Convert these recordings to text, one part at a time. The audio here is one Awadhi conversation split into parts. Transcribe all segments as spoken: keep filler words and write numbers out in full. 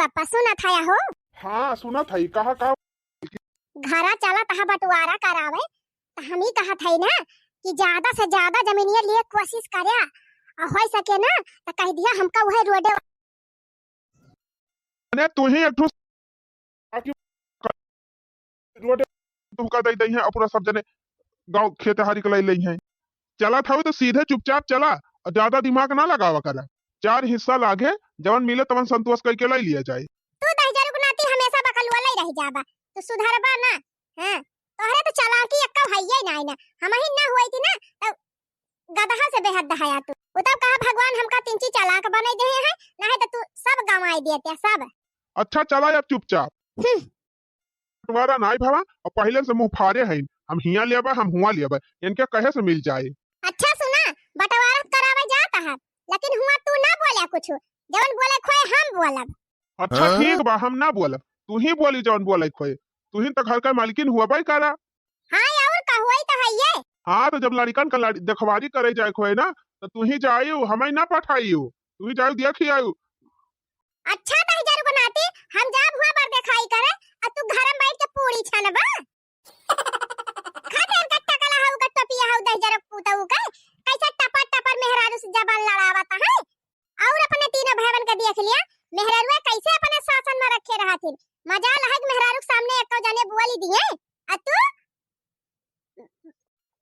पापा सुनत हया हो? हाँ, सुनत हई। कहा का? घरा चलत ह बंटवारा करावे, त हम ही कहत हई ना कि ज्यादा से ज्यादा जमीनिया लिए कोशिश करे, और हो सके ना त कह दिया हमका वह रोडे। अरे तू ही एक ठो रोडे तुमका दे दई है, और पूरा सब जने गाँव खेत हारी के लाई लई है। चलत हऊ तो सीधे चुपचाप चला और ज्यादा दिमाग ना लगावा करा। चार हिस्सा लागे, जवन मिले तवन संतोष करके लाई लिया जाए। तू दहिजरू के नाती हमेशा बकलुआ लाई रह जाबा, तू सुधरबा ना। हाँ, तोहरे तो चालाकी एक्का हइये नाई ना, हम ही ना हुई थी ना, तो गदहा से बेहद दहाया तू। उ तब कहा भगवान हमका तिनची चालाक बनाई दे हैं, नाहीं तो तू सब गंवाई देते, सब। अच्छा चला अब चुपचाप। हम्म। बंटवारा नाई भवा, और पहिले से मुँह फारे हईन, हम हियाँ लेबा, हम हुआँ लेबा, इनके कहे से मिल जाए। अच्छा सुना, बंटवारा करावे जात है, लेकिन हुआँ तू ना बोला कुछ, जवन बोले खोए हम बोलब। अच्छा हाँ? ठीक बा, हम ना बोलब, तू ही बोली जवन बोले खोए, तू ही तो घर का मालकिन हुआ बाई करा। हाँ, और का हुआ ही तो है ये। हाँ, तो जब लड़िकन का लड़-, देखवारी करे जाए खोए ना, तो तू ही जाइयो, हमें ना पठाइयो, तू ही जाइयो, देख ही आइयो। अच्छा, दहिजरू के नाती, हम जाब हुआ बर देखाई करे, आ तू घर में बैठ के पूरी छानबा? खा तेल का टकला हऊ का टोपिया हऊ दहिजरू पूतऊ का, कैसे टपर टपर मेहरारू से जबान लड़ावत है? और अपने तीनों भाईवन के देख लिया, मेहरारुआ कैसे अपने शासन में रखे रहत हिन। मजाल है कि मेहरारू के सामने एको जने बोली दिए, आ तू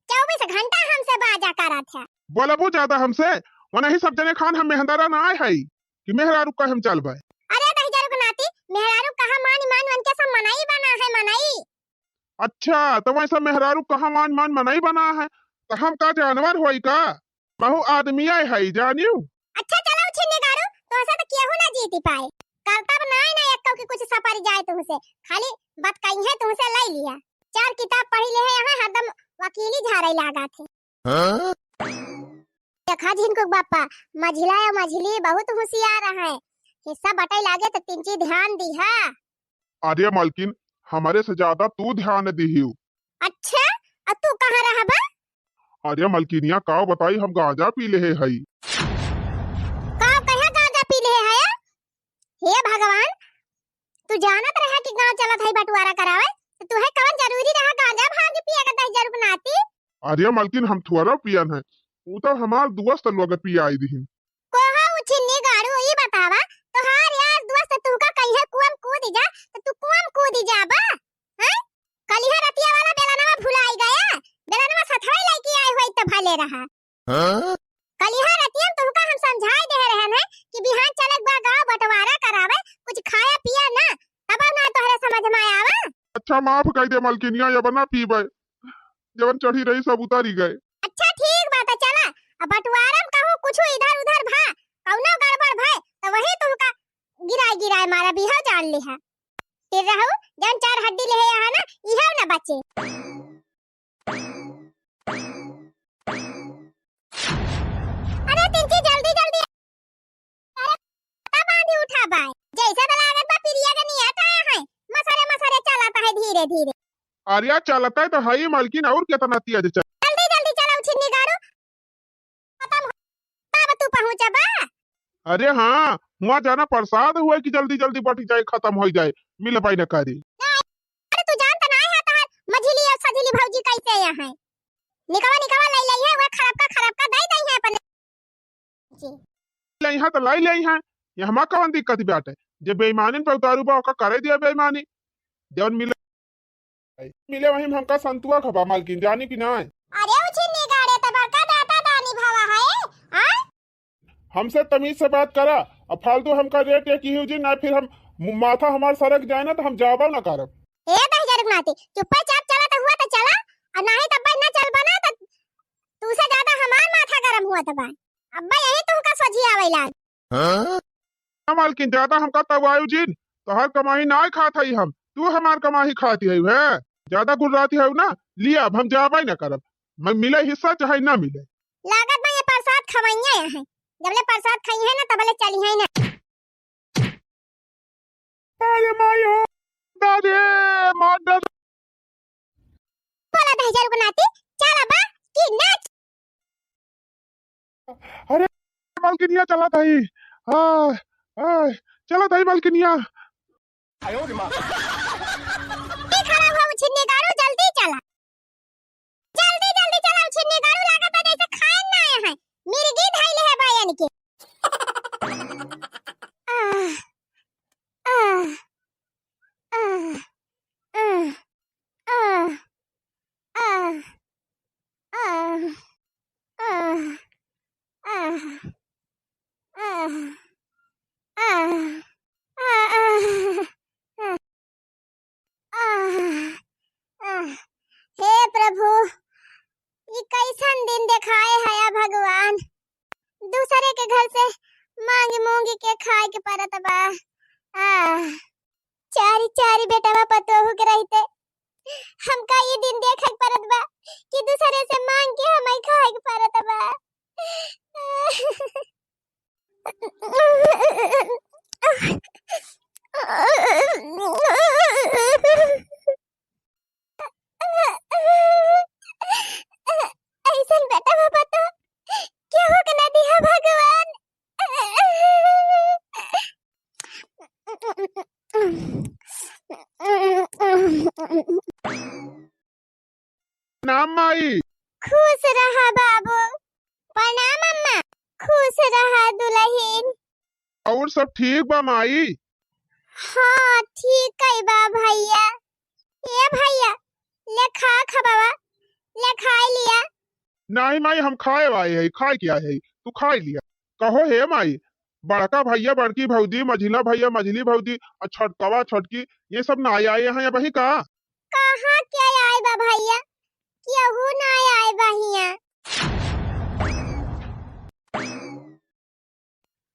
चउबीस घंटा हमसे बाजा करत है। बोलबू ज्यादा हमसे, वनही सब जने खान हम मेहंदरा ना आए हई कि मेहरारू कहे हम चलबे। अरे दहिजरू के नाती, मेहरारू कहा मान मान उनके सब मनई बना है, मनई। अच्छा, तो वैसा मेहरारू कहा मान मान मनई बना है, तो हम का जानवर होई का? बहु आदमी आए हई, जानियो। अच्छा चलो छिन्नी गारू, तोहसे तो केहू ना जीती पाए। करतब नाई ना एक्को की कुछ सपरी जाए तुमसे, खाली बतकइहे तुमसे लै लिया। चार किताब पढ़ी ले है यहाँ, हरदम वकीली झाड़े लागा थे। हाँ? देखा झिनकुक बापा, मझिला या मझिली बहुत होशियार है, हिस्सा बटाई लागे तो तिनची ध्यान दिहा। अरे मलकिन, हमरे से ज्यादा तू ध्यान दिहियो। अच्छा, अ तू कहाँ रहबा? अरे मलकिनिया, का बताई, हम गांजा पी लेहे हई। का कहे गांजा पी लेहे है? हे भगवान, तू जानत रहा कि गांव चलत है बंटवारा करावे, तो तुहे कवन जरूरी रहा गांजा भांग पिए के दहिजरू के नाती? अरे मलकिन, हम थोड़ा पियन है, ऊ तो हमार दोस्त लोग पियाई दिहिन। कोहा उ छिन्नी गाड़ू, ई बतावा, तोहार यार दोस्त तुहका कहिए कुआं कूद जा, तो तू कुआं कूद जाबा? हैं? कलिहा रतिया वाला बेलनवा भुलाई गया, बेलनवा सथवे लइके आए होई तो भले रहा। हाँ? कलिहा रतिया में तुहका हम समझाई दे रहन है कि बिहान चलक बा गाँव बंटवारा करावे, कुछ खाया पिया ना, तब ना तोहरे समझ में आवा। अच्छा माफ कर दे मलकिनिया, अब ना पीबे, जवन चढ़ी रही सब उतारी गए। अच्छा ठीक बा, तो चला, अब बंटवारा में कहूँ कुछ इधर उधर भा, कौनो गड़बड़ भा, तो वही तुहका गिराए गिराए मारा बिहा जान लिहा। फिर रहू, जौन चार हड्डी लेहे यहाँ ना, इहौ ना बचे। अरे तिनकी जल्दी जल्दी, अरे पता बांधी उठा बाय, जैसे तो लागत बा पिरिया के नियत आया है, मसरे मसरे चलत है धीरे धीरे। अरे चलत है तो है ही मलकिन, और कितना तेज चल। जल्दी जल्दी चलो छिन्नी गारू, खत्म हो, तब तू पहुँचबा। अरे हाँ, हुआ जाना प्रसाद हुआ कि जल्दी जल्दी बटी जाए, खत्म हो जाए, मिल पाई न करी। अरे तू जानत ना है तहार मझिली और सझिली भौजी कैसे यहाँ है। निकवा निकवा लै लै है, वह खरब का खरब का दे दई है अपने। जी। लै है तो लै लै है, ये हमार कवन दिक्कत बाटे? जे बेईमानी पे उतारू बा, ओका करे दिया बेईमानी। जौन मिले मिले वही में हमका संतुआ खबा मालकिन, जानी कि नाय? अरे उ छिन्नी गाड़े त बड़का दाता दानी भवा है, आ? हमसे तमीज से बात करा, अब फालतू हमका रेट या किहियो जी ना, फिर हम मु-, माथा हमार सरक जाए ना तो हम जाबा ना करब। ए दहिजर के नाती, चुप्पे चाप चला त हुआ त चला, और नाही तब ना चलबा ना त तू से ज्यादा हमार माथा गरम हुआ त बा। अब्बा यही तुमका सोझी आवे लाग। हाँ? ना मालकिन, ज्यादा हमका तवायु जिन, तोहर कमाई ना खात हई हम, तू हमार कमाई खाती है, है? ज्यादा गुर्राती है ना, लिया, अब हम जाबे ना करब, मैं मिले हिस्सा चाहे ना मिले। लागत बा ये प्रसाद खवैया है, जबले प्रसाद खाई है ना, तबले चली है ना। अरे माई हो, दादी, मार दे। बोला दहिजर के नाती, चला बा कि ना? अरे, मालकिनिया चला था ही। आ, आय, चला ताई मलकिनिया। ठीक है, वो छिन्नी गाड़ू, जल्दी चला। जल्दी, जल्दी चला, छिन्नी गाड़ू, लागत है जैसे खाए ना आए हैं। मिर्गी धइले है बा इनके। आह, आह, आह, आह, आह, आह, आह, आह, आह, आह, आह, आह, आह। आह, आह, हे प्रभु, ई कैसन दिन देखाए हया भगवान। दूसरे के घर से मांग मूंग के खाए के परत बा। आह, चारी चारी बेटवा पतोहू के रहते हमका ई दिन देखे के परत बा कि दूसरे से मांग के हमें खाए के परत बा। ऐसन बेटा बाबा तो केहू के ना दिहा भगवान। प्रणाम माई। खुश रहा बाबू। प्रणाम अम्मा। खुश रहा दुलहिन। और सब ठीक बा माई? हाँ, ठीक है बा भैया। ए भैया, ले खा खबावा, ले खाई लिया। नहीं माई, हम खाए आए है, खाए के आए है, तू खाई लिया। कहो हे माई, बड़का भैया, बड़की भौजी, मझिला भैया, मझिली भौजी, और छोटकवा, छोटकी, ये सब ना आए हैं अबही का? कहाँ के आए बा भैया, केहू ना आए बा हियाँ।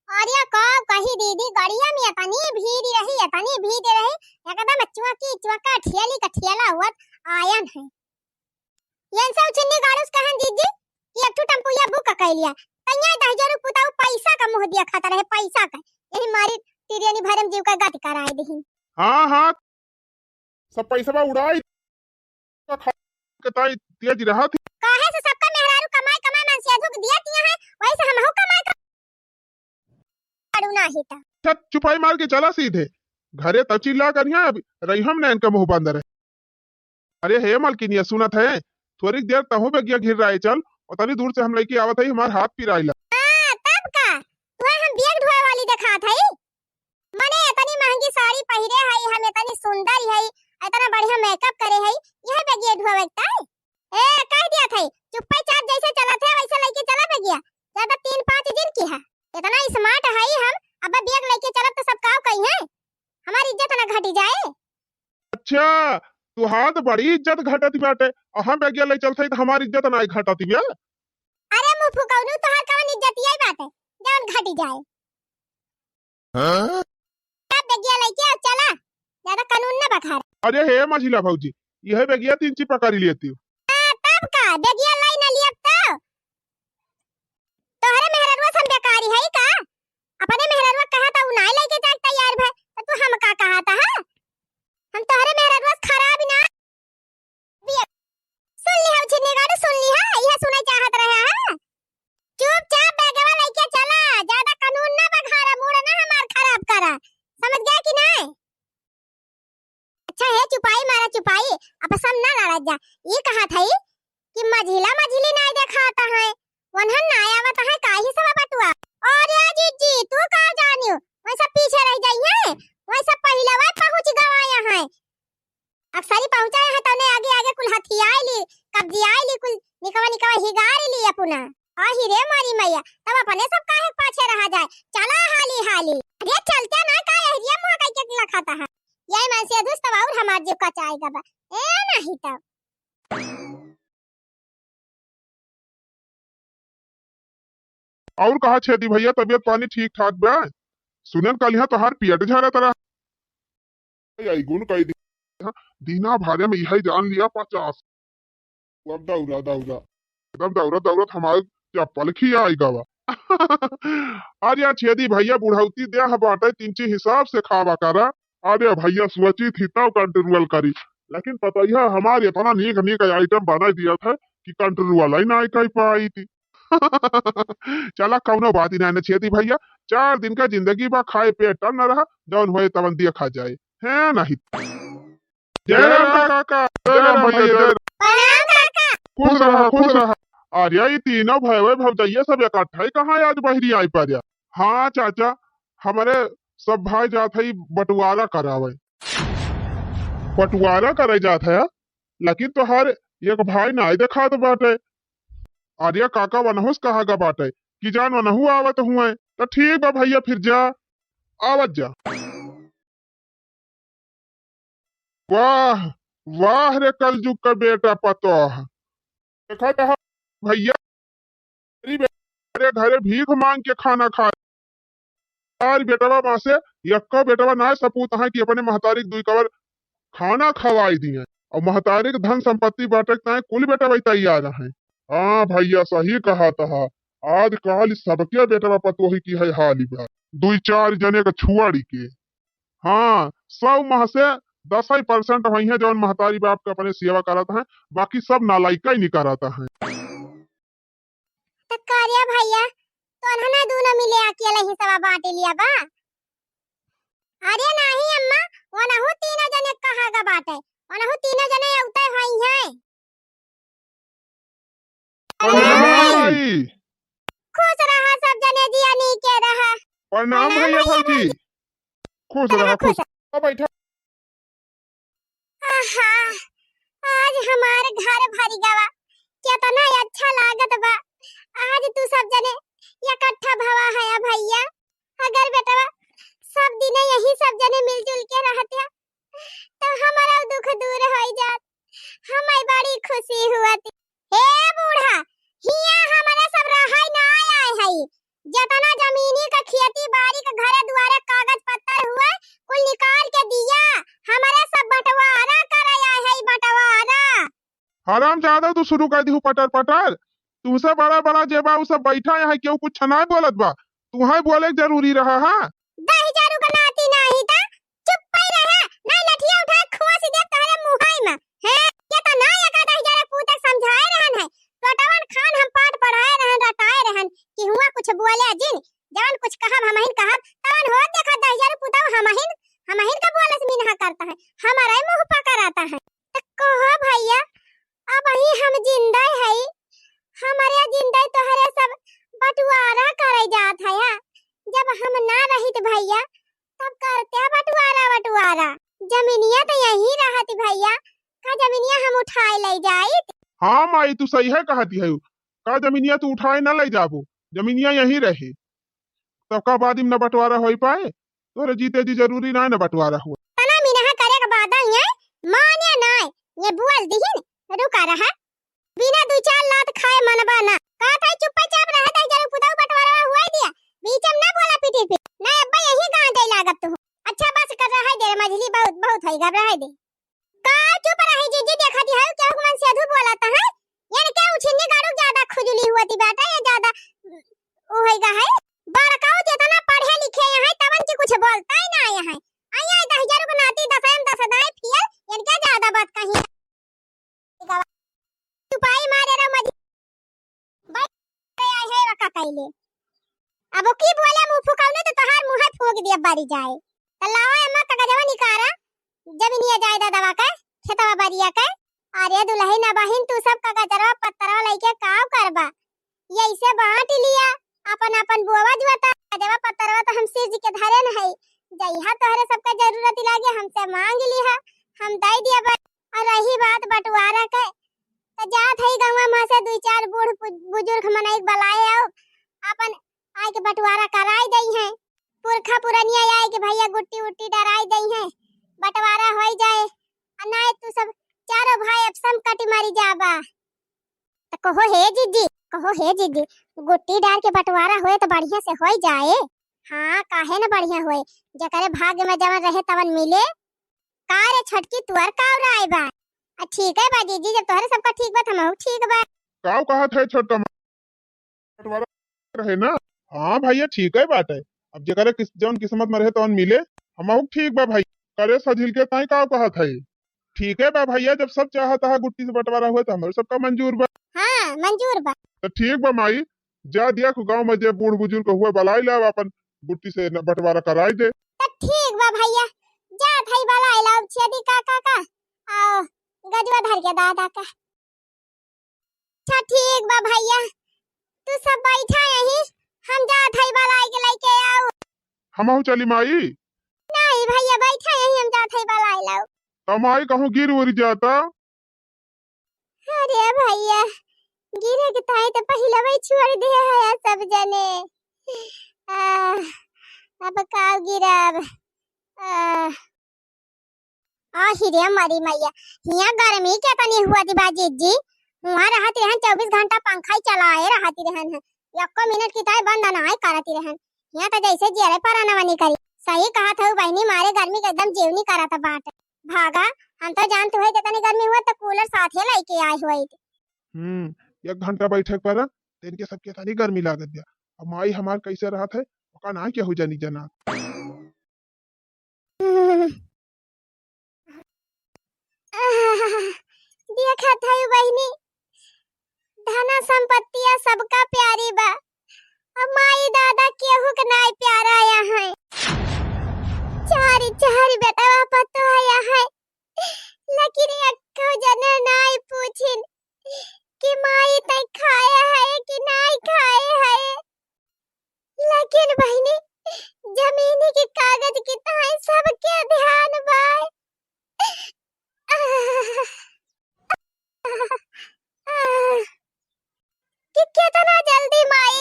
अरे का कही दीदी, गड़िया में इतनी भीड़ रही, इतनी भीड़ रही, एकदम चुआकी चुआका ठेली का ठेला हुआ आयन है। यन सब चिन्नी गाड़ूस कहन दीदी कि एक ठो टेम्पुया बुक कर लिया। तैया दहिजरू पुताऊ पैसा का मुँह दिया खाता रहे, पैसा का। यही मारी तिरियनी भरम जीव का गति कराए दही। हाँ, हाँ, सब पैसा बा उड़ाई। का खा के ताई तेज रहा थी। काहे से सबका मेहरारू कमाए, कमाए मन से अधुक दिया किया है, वही से हमहू कमाए कर-, करू ना ही ता। अच्छा, चुपाई मार के चला सीधे घरे, तब चिल्ला करिया, अब रही हम नैन का मुँह बंद रहे। अरे हे मलकिनिया, सुनत है, थोड़ी देर तहु बेगिया घिर रहे चल, उतनी दूर से हम लइके आवत है, हमार हाथ पिराइला। हाँ, तब का? तुहे हम बेग ढोए वाली देखात है? मने इतनी महंगी साड़ी पहिरे हई, हम इतनी सुंदर हई, इतना बढ़िया मेकअप करे हई, यह बेगिया ढोवे के ताई? ए, कह दिया था, चुप्पे चाप जैसे चलत है वैसे लइके चला बेगिया। ज्यादा तीन पाँच दिन की है, इतना स्मार्ट हई हम, अब बेग लइके चलब तो सब काव कही है, हमारी इज्जत ना घटी जाए। अच्छा, तुहार तो बड़ी इज्जत घटत बाटे, और हम बेगिया ले चलते तो हमारी इज्जत ना घटत बा। अरे मुँह फुकौनू, तुहार कवन इज्जत यही बाटे, जवन घटी जाए। हाँ? अब बेगिया लइके आओ, चला, ज्यादा कानून ना बखार। अरे हे मझिला भौजी, यह बेगिया तीन ची पकड़ी लेती हूँ। हाँ, तब का, बेगिया लाई ना लियब तो? तोहरे मेहररुआ सन बेकारी है का? अपने मेहररुआ कहा था, उ नाई लइके जाए तैयार भय, तो तू हम का कहा था, हाँ? हम तोहरे मेहररुआ से खराब ना। सुन ली हो छिन्नी गाड़ू, सुन ली हो, यह सुने चाहत रहे हैं। चुपचाप बैगवा लइके चला, ज्यादा कानून ना बघारा, मूड ना हमार खराब करा, समझ गया कि नहीं? अच्छा है, चुपाई मारा चुपाई, अब सब ना लड़त जा। ई कहा था कि मझिला मझिली नाई देखाता है, वनहन नाई आवत है, काहे सब बटुआ? अरे जीजी, तू का जानियो, वही सब पीछे रह जाई है, वही सब पहिलवा पहुँच गवाया है। अक्सरी पहुँचा है, तौने आगे आगे कुल हथियाई ली, कब्जियाई ली, कुल निकवा निकवा हिगारी ली अपना। आही रे मारी मैया, तब अपने सब काहे पाछे रहा जाए, चला हाली हाली। अरे चलते ना का यही रे मुँह कई के लखाता है, यही मन से दुस्त और हमार जीव का चाहेगा बा। ए नहीं तब। और कहा छेदी भैया, तबीयत पानी ठीक ठाक बा? सुनेन कल यहाँ तोहार पेट झरत रहा। आई गुन कई दी, हाँ, दीना भारे में यही जान लिया पचास। अब दौरा, दौरा। एकदम दौरा, दौरा हमारे चप्पल खिया आई गवा। अरे छेदी भैया, बुढ़ौती देह बाटे, तिनची हिसाब से खावा करा। अरे भैया, सोची थी तब कंट्रोल करी, लेकिन पता ही है, हमारे इतना नीक नीक आइटम बना दिया था कि कंट्रोल ही नहीं कर पाई थी। चला, कौनो बात ही नहीं ना छेदी भैया, चार दिन का जिंदगी बा, खाए पिए टन न रहा, जौन होए तवन देखा जाए, है नहीं? जय राम काका, जय राम भैया, जय राम। प्रणाम काका। खुश रहा, खुश रहा। अरे, ई तीनों भाई भौजैया सब इकट्ठा ही कहाँ आज बहरी आई पड़े? हाँ चाचा, हमरे सब भाई जात है बंटवारा करावे। बंटवारा करे जात है, लेकिन तोहार एक भाई नाई देखात बाटे। अरे काका, वनहु से कहा गा बाटे कि जान वनहु आवत हुए, तो ठीक बा भैया, फिर जा, आवत जा। वाह, वाह रे कलजुग का बेटा पतोह। देखा तो भैया, गरीब घरे भीख मांग के खाना खा। चार बेटवा मा से यक्को बेटवा ना सपूत है कि अपने महतारी के दुई कवर खाना खवाई दिए। और महतारी के धन संपत्ति बांटे के ताई कुल बेटवा तैयार है। हाँ भैया, सही कहा तहा। आजकल सबके बेटवा पतोही की है हाल बा। दुई चार जने के छुआड़ी के। हाँ, सौ मह से दस ही percent वही है जौन महतारी बाप के अपने सेवा करत हैं, बाकी सब नालायका ही निकारत हैं। त कारिया भैया, तोन्हना दूनो मिले अकेले हिस्सा बांट लिया बा? अरे नाही अम्मा, वनहु तीनों जने कहा गा बाटे, वनहु तीनों जने अउते होई हैं। प्रणाम भाई। खुश रहा सब जने, जिया नीके रहा। प्रणाम प्रणाम भैया भैया भौजी। भौजी। खुश रहा, खुश रहा। बैठा। आहा, आज हमार घर भर गवा, केतना अच्छा लागत बा। आज तू सब जने इकट्ठा भवा है भैया। अगर बेटवा सब दिने यही सब जने मिलजुल के रहते, तो हमारा दुख दूर हो जात। हमें बड़ी खुशी हुआ थी। हे बूढ़ा, हिया हमारे सब रहाई ना आए है। जतना जमीनी का खेती बाड़ी का घरे दुआरे कागज पत्तर हुए, कुल निकाल के दिया। हमारे सब बंटवारा करे आए है, बंटवारा। हराम जादा, तू शुरू कर दिहू पटर पटर। तुमसे बड़ा बड़ा जे बा, उ सब बैठा यहाँ, केहू कुछ ना बोलत बा, तुहे बोले के जरूरी रहा है। दहिजरू का नाती नाही ता चुप्पे रहे, नाही लठिया उठाए खोस दे तोहरे मुहाई में। हैं? ये तो ना एका दहिजरू पूते समझाए रहन है, टोटवन खान हम पाठ पढ़ाए रहन, रटाए रहन कि हुआ कुछ बोले जिन, जवन कुछ कहब हमहिन कहब, तवन हो देखा दहिजरू पूता हमहिन, हमहिन का बोलस मीनहा करता है, हमारा ही मुंह पकड़ाता है। त कहो भैया, अबही हम जिंदा हई, हमरे जिंदा तोहरे सब बंटवारा करे जात हया। जब हम ना रहित भैया, तब करते बंटवारा, बंटवारा। जमीनिया तो यहीं रहत भैया, का जमीनिया हम उठाए ले जाइत? हाँ माई, तू सही है कहती है, का जमीनिया तू उठाए ना ले जाबो, जमीनिया यहीं रहे। तब का बाद में न बंटवारा होई पाए, तोरे जीते जी जरूरी ना न बंटवारा हो। तना मिनहा करे के बाद ये माने ना, ये बोल दिहिन, रुका रहा। बिना दुई चार लात खाए मनबा ना। का थाई चुप्पे चाप रहे, दहिजरू पुताऊ बंटवारा हुआ दिया। बीच में ना बोला पीटी पे। ना अब्बा यही गांव जाई लागत तू। अच्छा बस कर रहा है दे मझली, बहुत, बहुत है, घबरा है दे। का चुप रही जीजी, देखत हऊ केहू के मन से अधू बोलत है। इनके उछिन्नी गाड़ू ज्यादा खुजली हुआ थी बेटा, ये ज्यादा उ होइगा है। बड़काऊ जितना पढ़े लिखे यहाँ तवन की कुछ बोलता ही ना आया है। आया दहिजरू के नाती दसैन दस दाए फियल, इनके ज्यादा बात कही। चुपाई मारे रहो मजी। बैठ गया है वका कैले। अब वो की बोले मुंह फुकाउने तो तोहार मुंह फूक दिया बारी जाए। त लावा अम्मा कागजवा निकारा, जमीनिया जायदादवा के, खेतवा बारिया के। अरे दुलहिन अबहिन तू सब कागजवा पत्तरवा लइके काव करबा? ये इसे बांट लिया, अपन अपन बोवा जुआता, कागजवा पत्तरवा तो हम सिर जी के धरे न है। जइहा तोहरे सबका जरूरत लागे हमसे मांग लिहा, हम दे दिया बा। और रही बात बंटवारा के, त जात हई गौवा में से दुई चार बूढ़ पु-, बुजुर्ग मनई के बलाए आओ, अपन आए के बंटवारा कराई दई हैं। पुरखा पुरनिया आए के भैया गुट्टी उट्टी डराई दई हैं, बंटवारा होई जाए। आ नाय तू सब चारों भाई अब सम कटी मरी जाबा। त कहो हे जीजी, कहो हे जीजी, गुट्टी डार के बंटवारा होए त बढ़िया से होई जाए। हाँ, काहे न बढ़िया होए, जेकरे भाग्य में जवन रहे तवन मिले। का रे छोटकी, तुअर का राय बा? आ, ठीक है बा जीजी, जब तोहरे सबका ठीक बा, त हमहू ठीक बा। काव कहत है छोटका मा-, बंटवारा रहे ना? हाँ भैया, ठीक है बात है। अब जेकरे किस-, जौन किस्मत में रहे तौन मिले, हमहू ठीक बा भाई। करे सझिल के ताई काव कहत है? ठीक है बा भैया, जब सब चाहत है गुट्टी से बंटवारा हुए तो हमरो सबका मंजूर बा। हाँ, मंजूर बा। तो ठीक बा माई, जा दिया गाँव में जे बूढ़ बुजुर्ग हुए बलाई लाव, अपन गुट्टी से न बंटवारा कराई दे। त ठीक बा भइया, जात हई बलाइ लाउब छेदी काका का, आओ गजुआ धर के दादा का। अच्छा ठीक बा भइया, तू सब बैठा यहीं, हम जात हई बलाइ के लइके आउब। हमहू चली माई? नाहीं भइया, बैठा यहीं, हम जात हई बलाइ लाउब। त माई कहूँ गिर उर जाता? अरे भइया, गिरे के ताई त पहिलवै छोड़ दे है सब जने। आ, अब का गिरब? आ, आहि रे मरी मैया, हियाँ गर्मी केतनी हुआ दी बा जिज्जी। हुआँ रहत रहन चउबीस घंटा पंखा ही चलाए रहत रहन है, एक्को मिनट की ताई बंद नाहीं करत रहन। हियाँ त जइसे जियरे परानवा निकरी। सही कहत हऊ बहिनी, मारे गर्मी के एकदम जीवनी करत बाट। भागा, हम तो जानत हुए जेतनी गर्मी हुआ त कूलर साथे लइके आए हुए। हम्म, एक घंटा बैठे के परा, त इनके सबके तनी गर्मी लागत बा। अब माई हमार कैसे रहत है, ओका ना केहू जानी जना। देखत हई बहिनी, धना संपत्तिया सबका प्यारी बा, अब माई दादा केहू के नाई प्यारा आया है। चार चार बेटवा पतोह आया है, लेकिन एक्को जने नाई पूछिन कि माई तै खाए है कि नाई खाए है। लेकिन बहिनी, जमीनी के कागज की ताई सबके ध्यान बाय। कि केतना जल्दी माई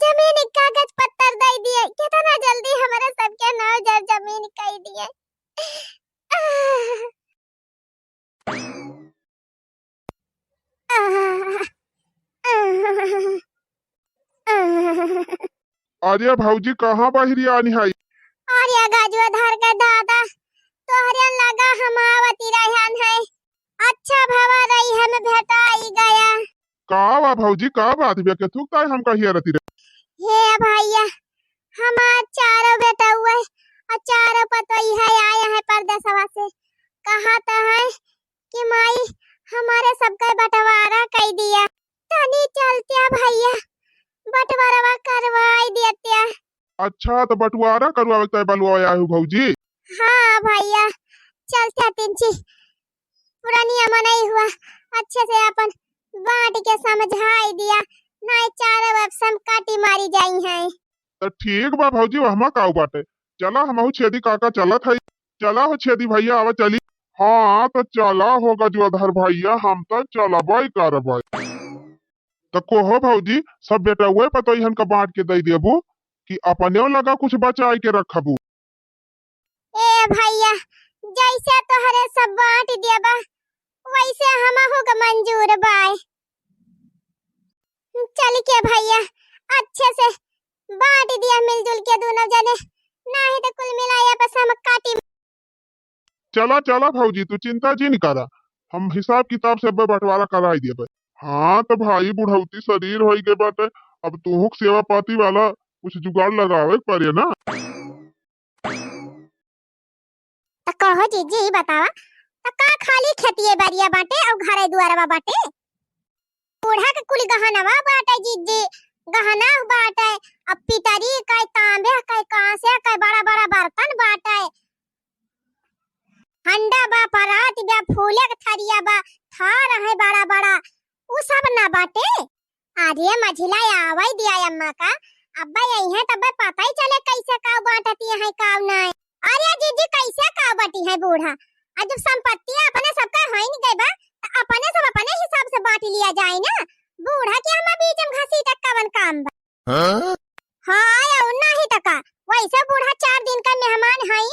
जमीनी कागज पत्तर दइ दिए, केतना जल्दी हमरा सबके नाव जर जमीन कइ दिए। अरे भौजी, कहाँ बहिरी आनी है? अरे गजुआ धर के दादा, तोहरे लगा हम आवती रहन है। अच्छा भवा रही हम भेटाई गया। का बा भौजी, का बात बे? के थूक ताई हम कहिया रहती रहे। हे भइया, हमार चारों बेटउए और चारों पतोई है आए हैं परदेसवा से। कहत है कि माई हमारे सबके बंटवारा कइ दिया। तनी चलत्या भइया, बंटवारवा करवाई देत्या। अच्छा, त बंटवारा करवावे के ताई बलवाए आए हो भौजी? हाँ भइया, चलत्या तिनची पुरनिया मनई हुआ, अच्छे से अपन बाँट के समझाई दिया, नाहीं चारों अब सम काटी मारी जाई हैं। त ठीक बा भौजी, वहमा काऊ बाटे। चला हमहू छेदी काका चलत हई। चला हो छेदी भइया, आवा चली। हाँ, त चला हो गजुआधर भइया, हम त चलबइ करबइ। त कहो भौजी, सब बेटउए पतोहियन का बाँट के दइ देबू कि अपनेउ लगा कुछ बचाइ के रखबू? ए भइया, जइसे तोहरे सब बाँट देबा, वइसे हमहू के मंजूर बाय। चल के भइया, अच्छे से बाँट दिया मिलजुल के दूनों जने, नाहीं त कुल मिलाया बस हम काटी। चला, चला भौजी, तू चिंता जिन करा, हम हिसाब किताब से अब बंटवारा कराई देबे। हाँ, त भाई, बुढ़ौती शरीर होई गए बाटे, अब तोहू के सेवा पाती वाला कुछ जुगाड़ लगावे के पड़े ना। त कहो जीजी, ई बतावा, त का खाली खेतिए बरिया बाटे अउ घरे दुआरवा बाटे? बूढ़ा के कुल गहनवा बाटे जीजी, गहना बाटे, अब पितरी के, तांबे के, कांसे के बड़ा बड़ा बर्तन बाटे, हंडा बा, परात बा, फूले के थरिया बा, थार है बड़ा बड़ा, उ सब ना बाटे। अरे मझिला, आवै दिया अम्मा का, अब्बे अइहैं तब्बे पता ही चले कैसे काऊ बाँटती हैं काऊ नाय। अरे जीजी, कैसे काऊ बाँटी हैं बूढ़ा? आ जब संपत्ति अपने सबका होइन गए बा, त अपने सब अपने हिसाब से बाँट लिया जाए ना। बूढ़ा के हमार बीच में घसीटे कवन काम बा? हाँ? हाँ, अउर नाहीं त का, वैसे बूढ़ा चार दिन का मेहमान हई,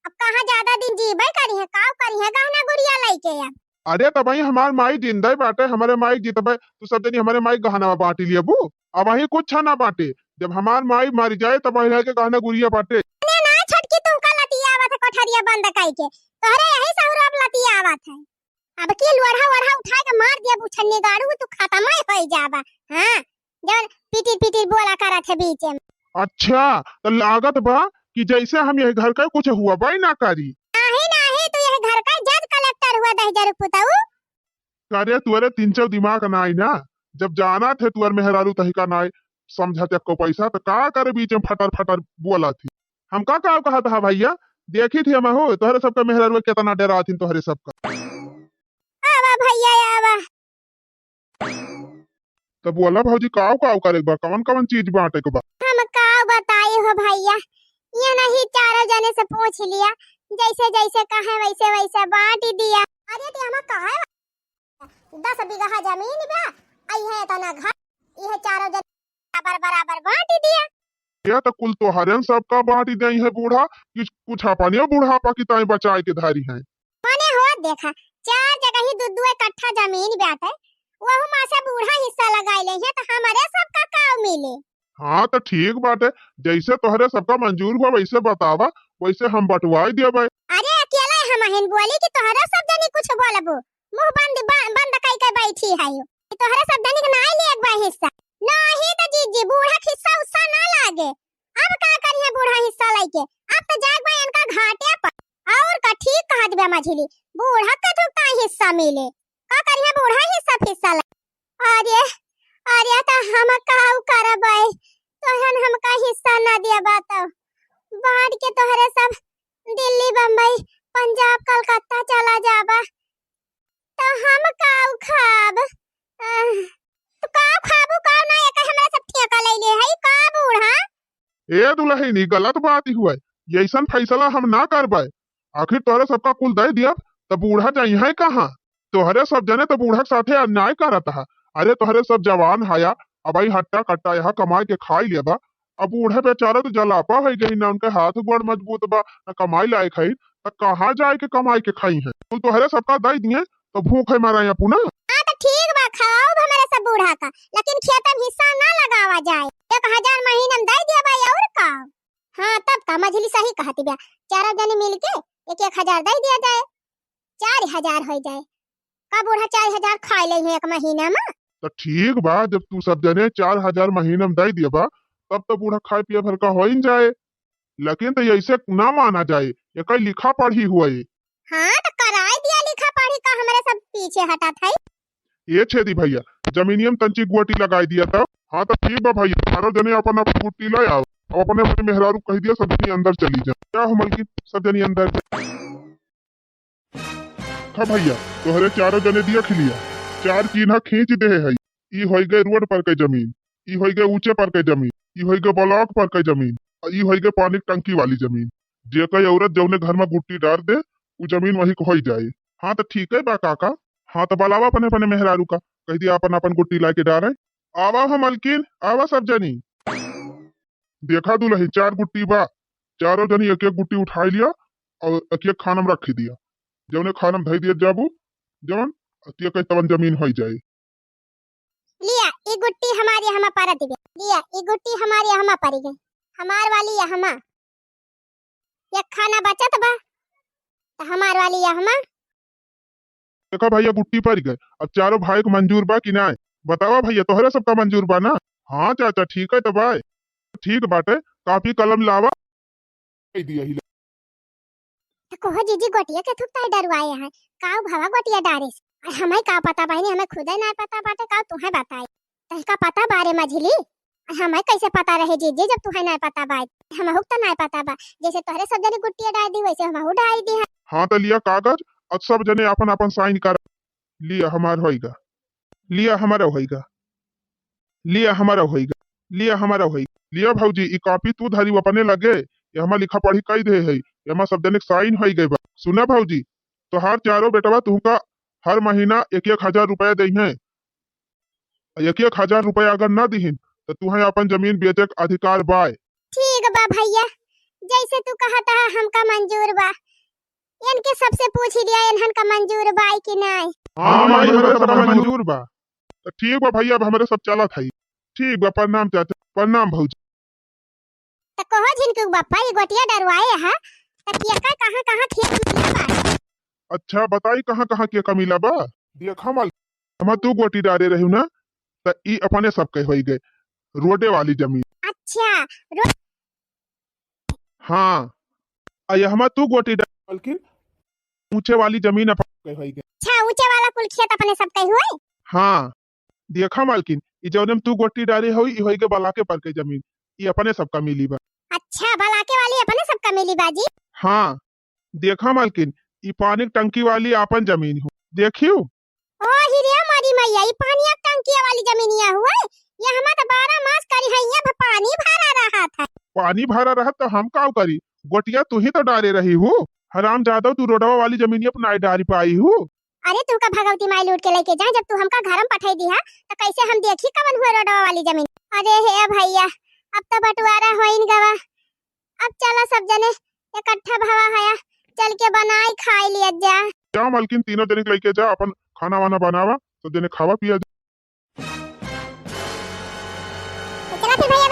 अब कहाँ ज्यादा दिन जीबे करिहैं, काऊ करिहैं गहना गुरिया लइके अब। अरे तबही हमार माई जिंदे बाटे, हमरे माई जितबे, तू सब जनी हमरे माई गहनवा बाँटी लियबू। अबही कुछ ना बाँटे, जब हमार माई मरि जाए तबही लइके गहना गुरिया बाँटे। ने ना छोटकी तुमका लतियावत है कोठरिया बंद कइके, तोहरे यही सहुरा अब लतियावत है। अब की लोढ़ा वोढ़ा उठाए के मार दिया बुछन्नी गाड़ू, तू खतम ही होई जाबा। हाँ, जौन पिटिर पिटिर बोला करत है बीचे में। अच्छा, त लागत बा कि जैसे हम यही घर का कुछ हुआ बा ही ना करी। नाहीं, नाहीं, तू यही घर का जज कलेक्टर हुआ दहिजरू पुतऊ। करे तुअरे तीन चार दिमाग नाई ना, जब जानत है तुअर मेहरारू तहिका नाई, समझत एक्को पैसा, त का करे बीच में फटर फटर बोलत ही। हमका का कहत हा भइया, देखित ही हमहू, तोहरे सबका मेहरारुआ केतना डेरात ही तोहरे सबका। आवा भइया, आवा। त बोला भौजी, काव काव करे के बा, कवन कवन चीज बांटे के बा? हम काव बताई हो भइया, ये नहीं चारों जने से पूछ लिया, जैसे जैसे कहे वैसे वैसे बांट दिया। अरे ते हमार काहे दस बीघा जमीन बा, आई है इतना घर, ये चारों जने बराबर बराबर बांट दिया। ये तो कुल तोहरे सबका बांट दे है बूढ़ा, कि कुछ अपने बुढ़ापा की ताई बचाए के धारी है। मने हो देखा, चार जगह ही दू दू कट्ठा जमीन बाटे, वहू मा से बूढ़ा हिस्सा लगाई ले है, तो हमारे सबका काव मिले? हाँ, तो ठीक बाटे, जैसे तोहरे सबका मंजूर हुआ वैसे बतावा, वैसे हम बंटवाई देबे। अरे अकेला हम हिन बोली कि तोहरे सब जनी कुछ बोलबो, मुंह बंद, ब-, बंद कई के बैठी है यो। कि तोहरे सब जनी के नाई लेक बा हिस्सा। नहीं तो जीजी, बूढ़ा के हिस्सा उस्सा ना लागे। अब का करिहे बूढ़ा हिस्सा लइके? अब तो जाए बा इनका घाटे पर। और का ठीक कहत बा मझिली, बूढ़ा के तो ताई हिस्सा मिले। का करिहे बूढ़ा हिस्सा फिस्सा ले? अरे, अरे, त हम काउ करबै? तोहन हमका हिस्सा ना दिया बा तो बांट के तोहरे सब दिल्ली, बम्बई, पंजाब, कलकत्ता चला जाबा। तो हम काउ खाब? आह, तो काउ खाबू, काउ ना, एकर हमरा सब ठेका ले ले है, का बूढ़ा? ए दुलहिनी, गलत बात हुए, ऐसन फैसला हम ना करबै। आखिर तोहरे सबका कुल दे दियब, त बूढ़ा जइहैं कहाँ? तोहरे सब जने तो बूढ़ा के साथे अन्याय करत हा। अरे तोहरे सब जवान हया, अबही हट्टा कट्टा यहाँ कमाई के खाई लेबा। अब बूढ़े बेचारा तो जलापा होइ गई ना, उनके हाथ गोड़ मजबूत बा, ना कमाई लायक है, त कहाँ जाए के कमाई के खाई है? कुल तोहरे सबका दे दिए, तो भूखे मरा अपना। हाँ, तो ठीक बा, खवाओ हमरे सब बूढ़ा का, लेकिन खेत में हिस्सा ना लगावा जाए। एक हजार महीना में दे दिया भाई, और का? हाँ, तब का मझली सही कहती बा, चारों जने मिल के एक एक हजार दे दिया जाए, चार हजार हो जाए। का बूढ़ा चार हजार खा ले हैं एक महीना में? तो ठीक बा, जब तू सब जने चार हजार महीना में दे दिया बा, तब तो बूढ़ा खाए पिए भर का हो ही जाए। लेकिन तो ऐसे ना माना जाए, ये कई लिखा पढ़ी हुए। हाँ, तो कराई दिया लिखा पढ़ी का, हमरे सब पीछे हटत है। ए छेदी भैया, जमीनिया में तंची गुआटी लगाई दिया तब। हाँ, तो ठीक बा भैया, चारों जने अपन अपन गुट्टी ले आओ। अब अपने अपने मेहरारू कह दिया, सब जनी अंदर चली जा। क्या हो मलकिन, सब जनी अंदर जा। था भैया, तोहरे चारों जने दिया खिलिया, चार चीन्हा खींच दे है। ई होई गए रोड पर के जमीन, ई होई गए ऊंचे पर के जमीन, ई होई गए ब्लॉक पर के जमीन, और ई होई गए पानी टंकी वाली जमीन। जे कोई औरत जौने घर में गुट्टी डार दे, उ जमीन वही को होई जाए। हाँ, तो ठीक है बा काका। हाँ, तो बुलावा अपने अपने मेहरारू का, कह दिया अपन अपन गुट्टी लाके डारे। आवा हो मलकिन, आवा सब जनी। देखा दुलही, चार गुट्टी बा, चारों जनी एक एक गुट्टी उठाई लिया और एक एक खाना में रखी दिया। जौने खाना में धई दिया जाबू, जौन अतिया के तवन जमीन होई जाए। लिया, ई गुट्टी हमार यहमा पर दिबे। लिया, ई गुट्टी हमार यहमा परी गए। हमार वाली यहमा। एक खाना बचत बा, त हमार वाली यहमा। देखा भैया, गुट्टी पड़ गए। अब चारों भाई के मंजूर बा कि नाय? बतावा भैया, तोहरे सबका मंजूर बा ना? हाँ चाचा, ठीक है तो भाई। ठीक बाटे, कापी कलम लावा। दे दिया ही ले। तो कहो जीजी, गोटिया के थुकता है डरवाए हैं। काउ भवा गोटिया डारे से? और हमें का पता बहिनी, हमें खुदे ना पता बाटे, काउ तुम्हें बताए? तहका पता बारे मझिली? हमें कैसे पता रहे जीजी, जब तुहे नाय पता बा? हमहू के त नाय पता बा। जैसे तोहरे सब जने गुट्टिया डाल दी, वैसे हमहू डाल दी है। हाँ, तो लिया कागज और सब जने अपन अपन साइन कर। लिया हमार होइगा, लिया हमारा होइगा, लिया हमारा होइगा, लिया हमारा होइगा। लिया भौजी, ई कॉपी तू धरी अपने लगे, ये हमार लिखा पढ़ी कई दे है, ये हमार सब जने के साइन होई गए बा। सुना भौजी, तोहार चारों बेटवा तुहका हर महीना एक एक हजार रुपया दे हैं। एक एक हजार रुपया अगर ना दिहिन, तो तुहें अपन जमीन बेचे के अधिकार बाय। ठीक बा भैया, जैसे तू कहत हा, हमका मंजूर बा। इनके सबसे पूछ लिया, इन्हन का मंजूर बाय कि नाय? हाँ, हाँ, माई, हमरे सबका मंजूर बा। तो ठीक बा भैया, अब हमरे सब चलत हई। ठीक बा, प्रणाम चाचा, प्रणाम भौजी। त कहो झिनकू के बप्पा, ई गोटिया डरवाए हा, त केका कहाँ कहाँ खेत मिला बा? अच्छा, बताई कहाँ कहाँ केका मिला बा? देखा माल, हम तू गोटी डारे रही ना, त ई अपने सब के होई गए, रोडे वाली जमीन। अच्छा, रो- हाँ, आ ये हम तू गोटी डार, मालकिन, ऊंचे वाली जमीन अपन के होई गए। अच्छा, ऊंचे वाला कुल खेत अपने सब के हुए? हाँ, देखा मालकिन, ई जौने में तू गोटी डारे होई, ई होई के बलाके पर के जमीन, ई अपने सबका मिली बा। अच्छा, बलाके वाली अपने सबका मिली बा जी? हाँ, देखा मलकिन, ई पानी के टंकी वाली आपन जमीन हो, देखियो। ओ हिरिया मारी मैया, ई पानिया के टंकिया वाली जमीनिया हुए, ये हमार तो बारह मास करी है, ये भ-, पानी भरा रहत है। पानी भरा रहत तो हम का करी, गोटिया तू ही तो डारे रही हूँ। हराम जादव, तू रोडवा वाली जमीनिया पर नाई डारी पाई हूँ। अरे तू का भगवती माई लूट के लेके जाए, जब तू हमका घर में पठाई दिहा तो कैसे हम देखी कवन हुए रोडवा वाली जमीन। अरे हे भैया, अब तो बंटवारा होइन गवा, अब चला सब जने इकट्ठा भवा हया, चल के बनाई खाई लिया जा। जा मलकिन, तीनों जने के लेके जा, अपन खाना वाना बनावा, सब जने खावा पिया जा। तो चला फिर भाई,